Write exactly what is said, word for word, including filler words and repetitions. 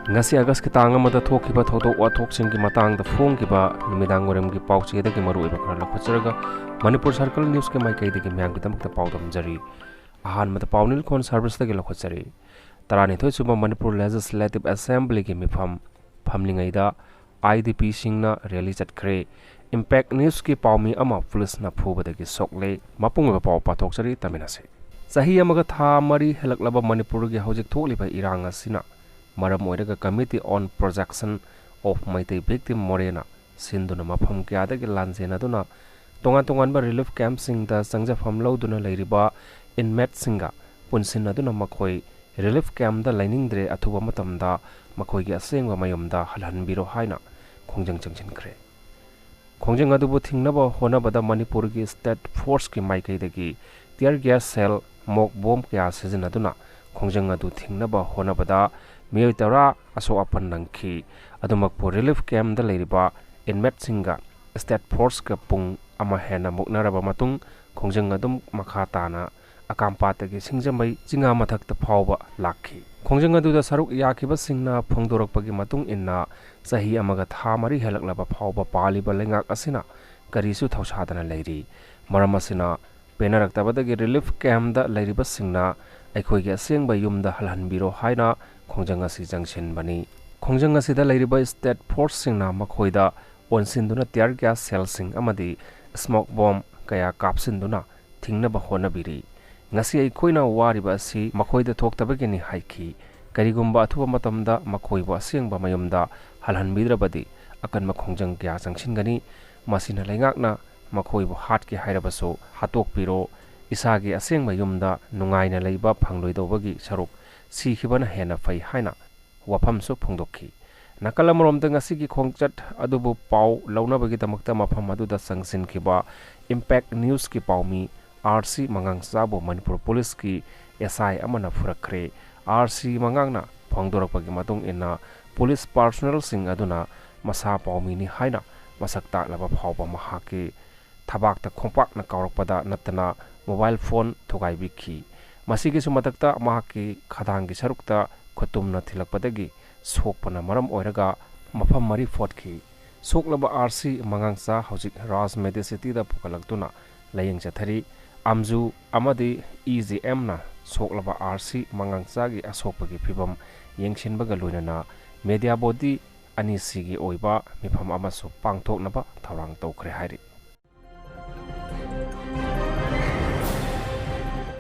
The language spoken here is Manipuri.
ꯉꯁꯤ ꯑꯥꯒꯁꯀꯤ ꯇꯥꯡ ꯑꯃꯗ ꯊꯣꯛꯈꯤꯕ ꯊꯧꯗꯣꯛ ꯋꯥꯊꯣꯛꯁꯤꯡꯒꯤ ꯃꯇꯥꯡꯗ ꯐꯣꯡꯈꯤꯕ ꯅꯨꯃꯤꯗꯥꯡ ꯋꯥꯏꯔꯝꯒꯤ ꯄꯥꯎꯆꯦꯗꯒꯤ ꯃꯔꯨꯑꯣꯏꯕ ꯈꯔ ꯂꯧꯈꯠꯆꯔꯒ, ꯃꯅꯤꯄꯨꯔ ꯁꯔꯀꯜ ꯅ꯭ꯌꯨꯁꯀꯤ ꯃꯥꯏꯀꯩꯗꯒꯤ ꯃꯌꯥꯝꯒꯤꯗꯃꯛꯇ ꯄꯥꯎꯗꯝꯖꯔꯤ꯫ ꯑꯍꯥꯟꯕꯗ ꯄꯥꯎ ꯅꯤꯜꯈꯣꯟ ꯁꯥꯔꯚꯤꯁꯇꯒꯤ ꯂꯧꯈꯠꯆꯔꯤ꯫ ꯇꯔꯥꯅꯤꯊꯣꯏ ꯁꯨꯕ ꯃꯅꯤꯄꯨꯔ ꯂꯦꯖꯤꯁꯂꯦꯇꯤꯚ ꯑꯦꯁꯦꯝꯕ꯭ꯂꯤꯒꯤ ꯃꯤꯐꯝ ꯐꯝꯂꯤꯉꯩꯗ ꯑꯥꯏ ꯗꯤ ꯄꯤꯁꯤꯡꯅ ꯔꯦꯂꯤ ꯆꯠꯈ꯭ꯔꯦ꯫ ꯏꯝꯄꯦꯛ ꯅ꯭ꯌꯨꯁꯀꯤ ꯄꯥꯎꯃꯤ ꯑꯃ ꯄꯨꯂꯤꯁꯅ ꯐꯨꯕꯗꯒꯤ ꯁꯣꯛꯂꯦ꯫ ꯃꯄꯨꯡ ꯑꯣꯏꯕ ꯄꯥꯎ ꯄꯥꯊꯣꯛꯆꯔꯤ, ꯇꯥꯃꯤꯟꯅꯁꯤ꯫ ꯆꯍꯤ ꯑꯃꯒ ꯊꯥ ꯃꯔꯤ ꯍꯦꯜꯂꯛꯂꯕ ꯃꯅꯤꯄꯨꯔꯒꯤ ꯍꯧꯖꯤꯛ ꯊꯣꯛꯂꯤꯕ ꯏꯔꯥꯡ ꯑꯁꯤꯅ ꯃꯔꯝ ꯑꯣꯏꯔꯒ Committee on Protection of Meitei Victim, ꯃꯣꯔꯦꯅ ꯁꯤꯟꯗꯨꯅ ꯃꯐꯝ ꯀꯌꯥꯗꯒꯤ ꯂꯥꯟꯖꯦꯟꯅꯗꯨꯅ ꯇꯣꯉꯥꯟ ꯇꯣꯉꯥꯟꯕ ꯔꯤꯂꯤꯐ ꯀꯦꯝꯞꯁꯤꯡꯗ ꯆꯪꯖꯐꯝ ꯂꯧꯗꯨꯅ ꯂꯩꯔꯤꯕ ꯏꯟꯃꯦꯠꯁꯤꯡꯒ ꯄꯨꯟꯁꯤꯟꯅꯗꯨꯅ ꯃꯈꯣꯏ ꯔꯤꯂꯤꯐ ꯀꯦꯝꯞꯇ ꯂꯩꯅꯤꯡꯗ꯭ꯔꯦ, ꯑꯊꯨꯕ ꯃꯇꯝꯗ ꯃꯈꯣꯏꯒꯤ ꯑꯁꯦꯡꯕ ꯃꯌꯨꯝꯗ ꯍꯜꯍꯟꯕꯤꯔꯣ ꯍꯥꯏꯅ ꯈꯣꯡꯖꯪ ꯆꯪꯁꯤꯟꯈ꯭ꯔꯦ꯫ ꯈꯣꯡꯖꯪ ꯑꯗꯨꯕꯨ ꯊꯤꯡꯅꯕ ꯍꯣꯠꯅꯕꯗ ꯃꯅꯤꯄꯨꯔꯒꯤ ꯁ꯭ꯇꯦꯠ ꯐꯣꯔꯁꯀꯤ ꯃꯥꯏꯀꯩꯗꯒꯤ tear gas shell, ꯃꯣꯛ ꯕꯣꯝ ꯀꯌꯥ ꯁꯤꯖꯤꯟꯅꯗꯨꯅ ꯈꯣꯡꯖꯪ ꯑꯗꯨ ꯊꯤꯡꯅꯕ ꯍꯣꯠꯅꯕꯗ ꯃꯤꯑꯣꯏ ꯇꯔꯥ ꯑꯁꯣꯛ ꯑꯄꯟ ꯅꯪꯈꯤ꯫ ꯑꯗꯨꯃꯛꯄꯨ ꯔꯤꯂꯤꯐ ꯀꯦꯝꯞꯇ ꯂꯩꯔꯤꯕ ꯏꯟꯃꯦꯠꯁꯤꯡꯒ ꯁ꯭ꯇꯦꯠ ꯐꯣꯔꯁꯀ ꯄꯨꯡ ꯑꯃ ꯍꯦꯟꯅ ꯃꯨꯛꯅꯔꯕ ꯃꯇꯨꯡ ꯈꯣꯡꯖꯪ ꯑꯗꯨꯝ ꯃꯈꯥ ꯇꯥꯅ ꯑꯀꯥꯝꯄꯥꯠꯇꯒꯤ ꯁꯤꯡꯖꯃꯩ ꯆꯤꯉꯥ ꯃꯊꯛꯇ ꯐꯥꯎꯕ ꯂꯥꯛꯈꯤ꯫ ꯈꯣꯡꯖꯪ ꯑꯗꯨꯗ ꯁꯔꯨꯛ ꯌꯥꯈꯤꯕꯁꯤꯡꯅ ꯐꯣꯡꯗꯣꯔꯛꯄꯒꯤ ꯃꯇꯨꯡ ꯏꯟꯅ, ꯆꯍꯤ ꯑꯃꯒ ꯊꯥ ꯃꯔꯤ ꯍꯦꯜꯂꯛꯂꯕ ꯐꯥꯎꯕ ꯄꯥꯜꯂꯤꯕ ꯂꯩꯉꯥꯛ ꯑꯁꯤꯅ ꯀꯔꯤꯁꯨ ꯊꯧꯁꯥꯗꯅ ꯂꯩꯔꯤ꯫ ꯃꯔꯝ ꯑꯁꯤꯅ, ꯄꯦꯟꯅꯔꯛꯇꯕꯗꯒꯤ ꯔꯤꯂꯤꯐ ꯀꯦꯝꯞꯇ ꯂꯩꯔꯤꯕꯁꯤꯡꯅ ꯑꯩꯈꯣꯏꯒꯤ ꯑꯁꯦꯡꯕ ꯌꯨꯝꯗ ꯍꯜꯍꯟꯕꯤꯔꯣ ꯍꯥꯏꯅ ꯈꯣꯡꯖꯪ ꯑꯁꯤ ꯆꯪꯁꯤꯟꯕꯅꯤ꯫ ꯈꯣꯡꯖꯪ ꯑꯁꯤꯗ ꯂꯩꯔꯤꯕ ꯁ꯭ꯇꯦꯠ ꯐꯣꯔꯁꯁꯤꯡꯅ ꯃꯈꯣꯏꯗ ꯑꯣꯟꯁꯤꯟꯗꯨꯅ tear gas shellꯁꯤꯡ ꯑꯃꯗꯤ smoke bomb ꯀꯌꯥ ꯀꯥꯞꯁꯤꯟꯗꯨꯅ ꯊꯤꯡꯅꯕ ꯍꯣꯠꯅꯕꯤꯔꯤ꯫ ꯉꯁꯤ ꯑꯩꯈꯣꯏꯅ ꯋꯥꯔꯤꯕ ꯑꯁꯤ ꯃꯈꯣꯏꯗ ꯊꯣꯛꯇꯕꯒꯤꯅꯤ ꯍꯥꯏꯈꯤ꯫ ꯀꯔꯤꯒꯨꯝꯕ ꯑꯊꯨꯕ ꯃꯇꯝꯗ ꯃꯈꯣꯏꯕꯨ ꯑꯁꯦꯡꯕ ꯃꯌꯨꯝꯗ ꯍꯜꯍꯟꯕꯤꯗ꯭ꯔꯕꯗꯤ ꯑꯀꯟꯕ ꯈꯣꯡꯖꯪ ꯀꯌꯥ ꯆꯪꯁꯤꯟꯒꯅꯤ꯫ ꯃꯁꯤꯅ ꯂꯩꯉꯥꯛꯅ ꯃꯈꯣꯏꯕꯨ ꯍꯥꯠꯀꯦ ꯍꯥꯏꯔꯕꯁꯨ ꯍꯥꯠꯇꯣꯛꯄꯤꯔꯣ, ꯏꯁꯥꯒꯤ ꯑꯁꯦꯡꯕ ꯌꯨꯝꯗ ꯅꯨꯡꯉꯥꯏꯅ ꯂꯩꯕ ꯐꯪꯂꯣꯏꯗꯧꯕꯒꯤ ꯁꯔꯨꯛ ꯁꯤꯈꯤꯕꯅ ꯍꯦꯟꯅ ꯐꯩ ꯍꯥꯏꯅ ꯋꯥꯐꯝꯁꯨ ꯐꯣꯡꯗꯣꯛꯈꯤ꯫ ꯅꯥꯀꯜ ꯑꯃꯔꯣꯝꯗ, ꯉꯁꯤꯒꯤ ꯈꯣꯡꯆꯠ ꯑꯗꯨꯕꯨ ꯄꯥꯎ ꯂꯧꯅꯕꯒꯤꯗꯃꯛꯇ ꯃꯐꯝ ꯑꯗꯨꯗ ꯆꯪꯁꯤꯟꯈꯤꯕ ꯏꯝꯄꯦꯛ ꯅ꯭ꯌꯨꯁꯀꯤ ꯄꯥꯎꯃꯤ ꯑꯥꯔ ꯁꯤ ꯃꯉꯥꯡꯆꯥꯕꯨ ꯃꯅꯤꯄꯨꯔ ꯄꯨꯂꯤꯁꯀꯤ ꯑꯦꯁ ꯑꯥꯏ ꯑꯃꯅ ꯐꯨꯔꯛꯈ꯭ꯔꯦ꯫ ꯑꯥꯔ ꯁꯤ ꯃꯉꯥꯡꯅ ꯐꯣꯡꯗꯣꯔꯛꯄꯒꯤ ꯃꯇꯨꯡ ꯏꯟꯅ, ꯄꯨꯂꯤꯁ ꯄꯥꯔꯁꯣꯅꯦꯜꯁꯤꯡ ꯑꯗꯨꯅ ꯃꯁꯥ ꯄꯥꯎꯃꯤꯅꯤ ꯍꯥꯏꯅ ꯃꯁꯛ ꯇꯥꯛꯂꯕ ꯐꯥꯎꯕ ꯃꯍꯥꯛꯀꯤ ꯊꯕꯥꯛꯇ ꯈꯣꯡꯄꯥꯛꯅ ꯀꯥꯎꯔꯛꯄꯗ ꯅꯠꯇꯅ ꯃꯣꯕꯥꯏꯜ ꯐꯣꯟ ꯊꯨꯒꯥꯏꯕꯤꯈꯤ꯫ ꯃꯁꯤꯒꯤꯁꯨ ꯃꯊꯛꯇ ꯃꯍꯥꯛꯀꯤ ꯈꯗꯥꯡꯒꯤ ꯁꯔꯨꯛꯇ ꯈꯨꯠꯇꯨꯝꯅ ꯊꯤꯜꯂꯛꯄꯗꯒꯤ ꯁꯣꯛꯄꯅ ꯃꯔꯝ ꯑꯣꯏꯔꯒ ꯃꯐꯝ ꯃꯔꯤ ꯐꯣꯠꯈꯤ꯫ ꯁꯣꯛꯂꯕ ꯑꯥꯔ ꯁꯤ ꯃꯉꯥꯡꯆꯥ ꯍꯧꯖꯤꯛ ꯔꯥꯖ ꯃꯦꯗꯤꯁꯤꯇꯤꯗ ꯄꯨꯈꯠꯂꯛꯇꯨꯅ ꯂꯥꯌꯦꯡ ꯆꯠꯊꯔꯤ꯫ ꯑꯝꯖꯨ ꯑꯃꯗꯤ ꯏ ꯖꯤ ꯑꯦꯝꯅ ꯁꯣꯛꯂꯕ ꯑꯥꯔ ꯁꯤ ꯃꯉꯥꯡꯆꯥꯒꯤ ꯑꯁꯣꯛꯄꯒꯤ ꯐꯤꯕꯝ ꯌꯦꯡꯁꯤꯟꯕꯒ ꯂꯣꯏꯅꯅ ꯃꯦꯗꯤꯌꯥ ꯕꯣꯗꯤ ꯑꯅꯤꯁꯤꯒꯤ ꯑꯣꯏꯕ ꯃꯤꯐꯝ ꯑꯃꯁꯨ ꯄꯥꯡꯊꯣꯛꯅꯕ ꯊꯧꯔꯥꯡ ꯇꯧꯈ꯭ꯔꯦ ꯍꯥꯏꯔꯤ꯫